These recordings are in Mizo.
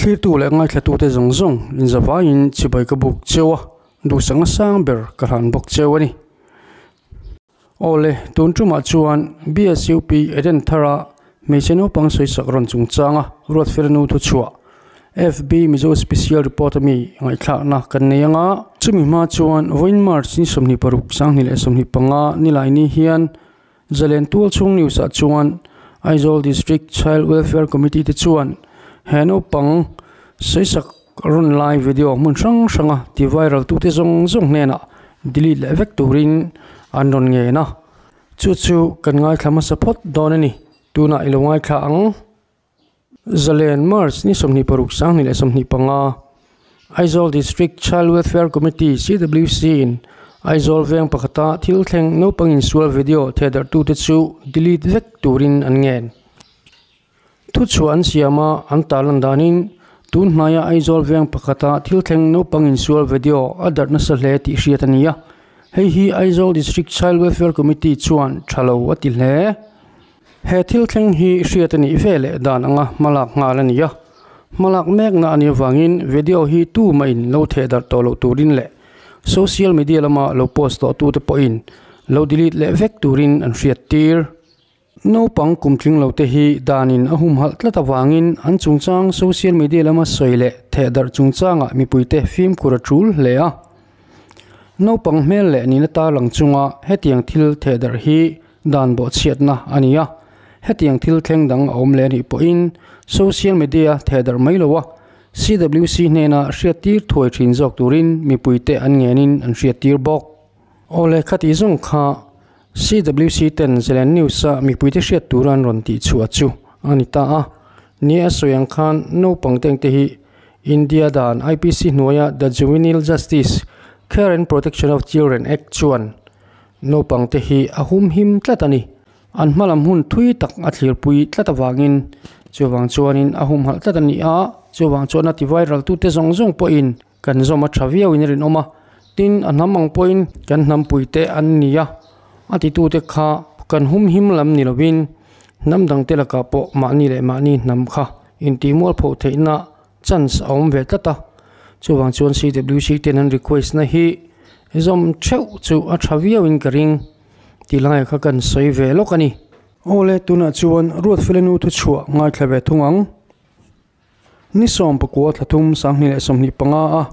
Thlirtu leh ngaithlatute zawng zawng inzavaiin chibai ka buk cheu a, duhsakna sang ber ka hlan bawk cheu a ni. Awle, tun tumah chuan BSUP Eden thara hmeichhe naupang sawisak rawn chungchanga Ruatfelanu thuchhuah FB Mizo Special Report a mi ngaihthlakna kan nei anga, chumi hma chuan vawiin March ni 26 2025 nilaini hian Zalen Tualchhung News ah chuan Aizawl District Child Welfare Committee te chuan he naupang sawisak rawn lai video hmun hrang hranga ti viral tute zawng zawng hnenah delete leh vek turin an rawn ngen a, chu chu kan ngaithla hmasa phawt dawn a ni, tunah i lo ngaithla ang. Zalen March ni 26 2025, Aizawl District Child Welfare Committee, CWC, in Aizawl veng pakhata thil thleng naupang insual video thehdarhtute chu delete vek turin an ngen. Thuchhuah an siam a, an tarlan danin tun hnaia Aizawl veng pakhata thil thleng naupang insual video a darh nasa hle tih hriat a ni a, hei hi Aizawl District Child Welfare Committee chuan tha lo a ti hle. He thil thleng hi hriat a nih ve leh dan anga hmalak nghal a ni a, hmalak mekna a nih avangin video hi tu mahin lo theh darh tawh loh turin leh social media lama lo post tawh tute pawhin lo delete leh vek turin an hriat tir. Naupang kumtling lote hi danin a humhalh tlat avangin an chungchang social media lama sawi leh theh darh chungchangah mipuite fimkhur a tul hle a. Naupang hmel leh nihna tarlang chunga hetiang thil theh darh hi Dan bawhchhiatna a ni a, hetiang thil thleng dang a awm leh a nih pawhin social media theh darh mai lo a, CWC hnena hriattir thuai thin zawk turin mipuite an ngenin an hriattir bawk. Awle khati zawng kha CWC ten Zalen News-a mipuite hriat tura an rawn tih chhuah chu a ni ta a, ni a sawi ang khan naupang tengte hi India dan IPC hnuaia The Juvenile Justice, Care and Protection of Children Act chuan Naupang te hi a hum him tlat a ni. An hma lam hun thui tak a thlirpui tlat avangin chuvang chuanin a humhalh tlat a ni a, chuvang chuan a ti viral tute zawng zawng pawhin kan zawm a tha viauin a rinawm a, tin a hnam ang pawhin kan hnampui te an ni a, a titute kha kan hum him lam ni lovin hnam dangte lakah pawh mahni leh mahni hnam kha intihmualpho theihna chance a awm ve tlat a, chuvang chuan CWC ten an request na hi zawm theuh chu a tha viau in ka ring tih lai kha kan sawi ve lawk a ni. Awle tunah chuan Ruatfelenu thuchhuah ngaithla ve thung ang. Ni 19 thlathum 2025 a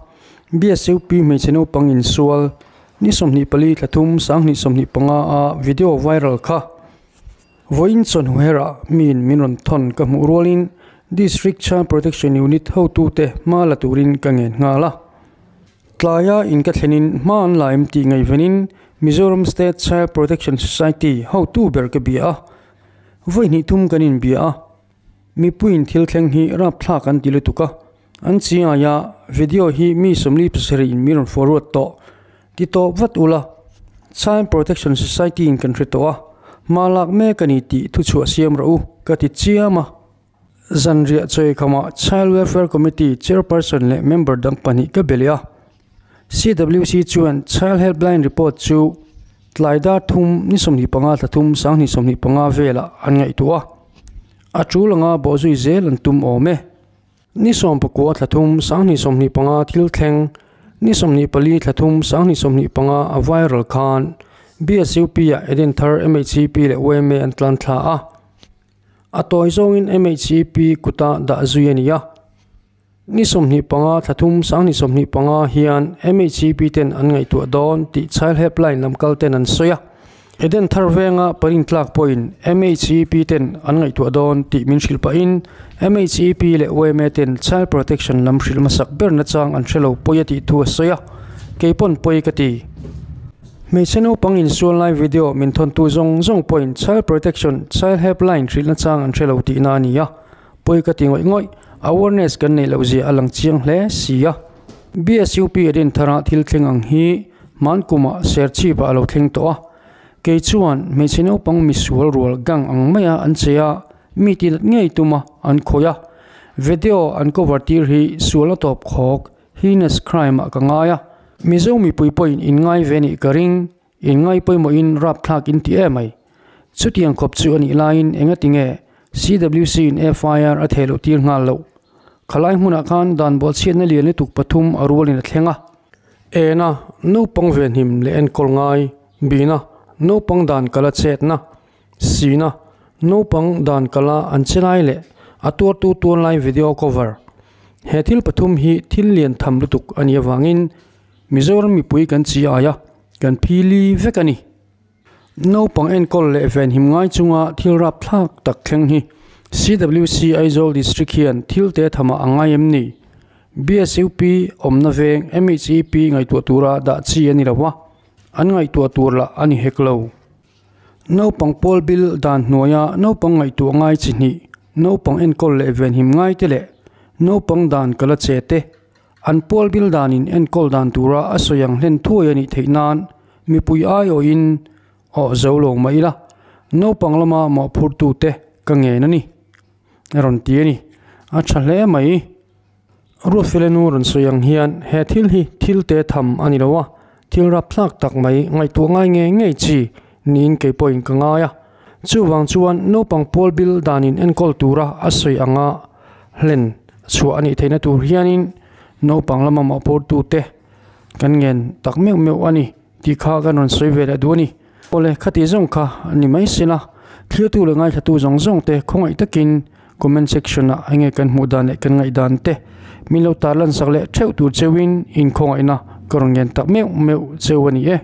BSUP hmeichhe naupang insual ni 24 thlathum 2025 a video viral kha Vawiin chawhnu herah miin min rawn thawn ka hmuh rualin District Child Protection Unit hotute hma la turin ka ngen nghal a. Tlaia in ka thlenin hma an la em tih ngaihvenin Mizoram State Child Protection Society hotu ber ka bia a. Vawi hnih thum kan inbia a. Mipuiin thil thleng hi rapthlak an ti lutuk a. An chiaia video hi mi 47 in min rawn forward tawh ti tawp vat ula, Child Protection Society in kan hre tawh a, hma lak mek a ni tih thuchhuah siam rawh u ka ti chiam a. Zanriah Chawikhamah Child Welfare Committee Chairperson leh member dang pahnih ka be leh a. CWC chuan Child Helpline report chu tlai dar thum ni 25 thla thum 2025 velah an ngaihtuah a, a tul anga bawhzui zel an tum awm e. Ni 19 thla thum 2025 thil thleng ni 24 thla thum 2025 a viral khan BSUP ah Eden Thar MHCP leh yma an tlan thla a, a tawi zawngin MHCP kuta dah zui a ni a. Ni 25 thla thum 2025 hian MHCP ten an ngaihtuah dawn tih Child Helpline lam kal ten an sawi a. Eden Thar venga parin tlak pawhin MHEP ten an ngaihtuah dawn tih min hrilh pahin MHEP leh yma ten Child Protection lam hrilh hmasak ber nachang an hre lo pawi a tih thu a sawi a, kei pawn pawi ka ti. Hmeichhe naupang insual lai video min thawntu zawng zawng pawhin Child Protection, Child Helpline hrilh nachang an hre lo tihna a ni a, pawi ka ti ngawih ngawih, awareness kan neih loh zia a lang chiang hle si a. BSUP Eden Thara thil thleng ang hi Hman kumah Serchhip-ah a lo thleng tawh a, kei chuan hmeichhe naupang misual rual gang ang maia an che a, mi ti nat ngei tuma an khawih a, video an cover tir hi sualna tawp khawk, heinous crime, ah ka ngai a. Mizo mipui pawhin in ngai ve nih ka ring, in ngai pawimawhin rapthlak in ti em ai. Chutiang khawp chu a nih laiin engatinge CWC in FIR a theh loh tir nghal loh? Khalai hmunah khan dan bawhchhiatna lian lutuk pathum a rualin a thleng a. Ena, naupang venhim leh enkawl ngai, Bina, naupang dan kala chetna, Sina, naupang dan kala an che lai leh a tuartu tuan lai video cover. He thil pathum hi thil lian tham lutuk a nih avangin Mizoram mipui kan chi aia kan phili vek a ni. Naupang enkawl leh venhim ngai chunga thil rapthlak tak thleng hi CWC Aizawl District hian thil te thamah a ngai em ni? BSUP awmna veng MHEP ngaihtuah tura dah chi a ni lo a, an ngaihtuah tur lah a ni hek lo. Naupang pawl bil dan hnuaia naupang ngaihtuah ngai chi hnih, naupang enkawl leh venhim ngai te leh naupang dan kala che te, An pawl bil danin enkawl dan tura a sawi ang hlen thuai a nih theih nan mipui aiawhin awh zo lo mah ila, naupang lama mawhphurtute ka ngen a ni, a rawn ti a ni. A tha hle mai. Ruatfelenu rawn sawi ang hian he thil hi thil te tham a ni lo a, thil rapthlak tak mai ngaihtuah ngai ngei ngei chi niin kei pawhin ka ngai a. Chuvang chuan naupang pawl bil danin enkawl tura a sawi anga hlen chhuah a nih theihna tur hianin naupang lama mawhphurtute kan ngen tak meuh meuh a ni tih kha kan rawn sawi ve leh duh a ni. Awle khati zawng kha a ni mai sela, thiltu leh ngaithlatu zawng zawng te khawngaih takin comment section ah enge kan hmuh dan leh kan ngaih dan te min lo tarlan sak leh theuh tur cheuhin inkhawngaihna ka rawn ngen tak meuh meuh cheu a ni e.